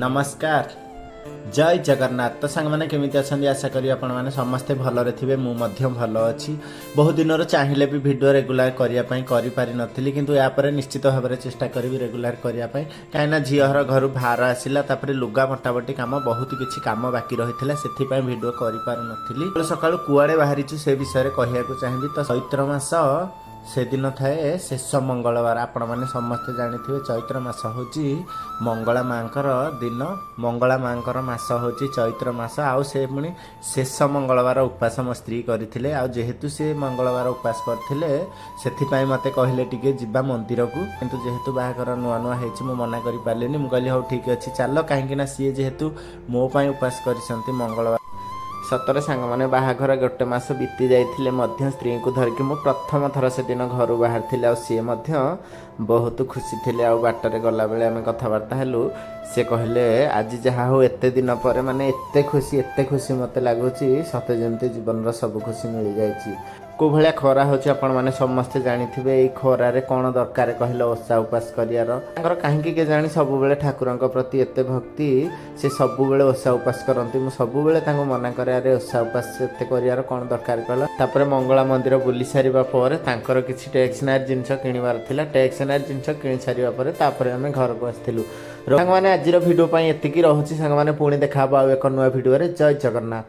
ନମସ୍କାର, ଜୟ ଜଗନ୍ନାଥ। ତ ସାଙ୍ଗମାନେ, କେମିତି ଅଛନ୍ତି? ଆଶା କରି ଆପଣମାନେ ସମସ୍ତେ ଭଲରେ ଥିବେ। ମୁଁ ମଧ୍ୟ ଭଲ ଅଛି। ବହୁତ ଦିନରୁ ଚାହିଁଲେ ବି ଭିଡ଼ିଓ ରେଗୁଲାର କରିବା ପାଇଁ କରିପାରିନଥିଲି, କିନ୍ତୁ ଏହାପରେ ନିଶ୍ଚିତ ଭାବରେ ଚେଷ୍ଟା କରିବି ରେଗୁଲାର କରିବା ପାଇଁ। କାହିଁକିନା ଝିଅର ଘରୁ ଭାର ଆସିଲା, ତାପରେ ଲୁଗା ବଟାବଟି କାମ, ବହୁତ କିଛି କାମ ବାକି ରହିଥିଲା, ସେଥିପାଇଁ ଭିଡ଼ିଓ କରିପାରୁନଥିଲି। ସକାଳୁ କୁଆଡ଼େ ବାହାରିଛୁ, ସେ ବିଷୟରେ କହିବାକୁ ଚାହିଁବି। ତ ଚୈତ୍ର ମାସ ସେଦିନ ଥାଏ ଶେଷ ମଙ୍ଗଳବାର। ଆପଣମାନେ ସମସ୍ତେ ଜାଣିଥିବେ, ଚୈତ୍ର ମାସ ହେଉଛି ମଙ୍ଗଳା ମାଙ୍କର ଦିନ। ମଙ୍ଗଳା ମାଙ୍କର ମାସ ହେଉଛି ଚୈତ୍ର ମାସ। ଆଉ ସେ ପୁଣି ଶେଷ ମଙ୍ଗଳବାର ଉପାସ ମୋ ସ୍ତ୍ରୀ କରିଥିଲେ। ଆଉ ଯେହେତୁ ସେ ମଙ୍ଗଳବାର ଉପାସ କରିଥିଲେ, ସେଥିପାଇଁ ମୋତେ କହିଲେ ଟିକେ ଯିବା ମନ୍ଦିରକୁ। କିନ୍ତୁ ଯେହେତୁ ବାହାଘର ନୂଆ ନୂଆ ହେଇଛି, ମୁଁ ମନା କରିପାରିଲିନି। ମୁଁ କହିଲି, ହଉ ଠିକ୍ ଅଛି, ଚାଲ। କାହିଁକି ନା ସିଏ ଯେହେତୁ ମୋ ପାଇଁ ଉପାସ କରିଛନ୍ତି ମଙ୍ଗଳବାର। ସତରେ ସାଙ୍ଗମାନେ, ବାହାଘର ଗୋଟେ ମାସ ବିତି ଯାଇଥିଲେ ମଧ୍ୟ ସ୍ତ୍ରୀଙ୍କୁ ଧରିକି ମୁଁ ପ୍ରଥମ ଥର ସେଦିନ ଘରୁ ବାହାରିଥିଲି। ଆଉ ସିଏ ମଧ୍ୟ ବହୁତ ଖୁସି ଥିଲେ। ଆଉ ବାଟରେ ଗଲାବେଳେ ଆମେ କଥାବାର୍ତ୍ତା ହେଲୁ। ସେ କହିଲେ, ଆଜି ଯାହା ହଉ ଏତେ ଦିନ ପରେ ମାନେ ଏତେ ଖୁସି, ଏତେ ଖୁସି ମୋତେ ଲାଗୁଛି, ସତେ ଯେମିତି ଜୀବନର ସବୁ ଖୁସି ମିଳିଯାଇଛି। କେଉଁ ଭଳିଆ ଖରା ହେଉଛି, ଆପଣମାନେ ସମସ୍ତେ ଜାଣିଥିବେ। ଏଇ ଖରାରେ କ'ଣ ଦରକାର କହିଲେ ଓଷା ଉପାସ କରିବାର? ତାଙ୍କର କାହିଁକି କେଜାଣି ସବୁବେଳେ ଠାକୁରଙ୍କ ପ୍ରତି ଏତେ ଭକ୍ତି, ସେ ସବୁବେଳେ ଓଷା ଉପାସ କରନ୍ତି। ମୁଁ ସବୁବେଳେ ତାଙ୍କୁ ମନା କରେ, ଆରେ, ଓଷା ଉପାସ ଏତେ କରିବାର କ'ଣ ଦରକାର କହିଲ? ତାପରେ ମଙ୍ଗଳା ମନ୍ଦିର ବୁଲି ସାରିବା ପରେ ତାଙ୍କର କିଛି ଷ୍ଟେସନାରୀ ଜିନିଷ କିଣିବାର ଥିଲା। ଷ୍ଟେସନାରୀ ଜିନିଷ କିଣି ସାରିବା ପରେ ତାପରେ ଆମେ ଘରକୁ ଆସିଥିଲୁ। ସାଙ୍ଗମାନେ, ଆଜିର ଭିଡ଼ିଓ ପାଇଁ ଏତିକି ରହୁଛି। ସାଙ୍ଗମାନେ, ପୁଣି ଦେଖା ହବ ଆଉ ଏକ ନୂଆ ଭିଡ଼ିଓରେ। ଜୟ ଜଗନ୍ନାଥ।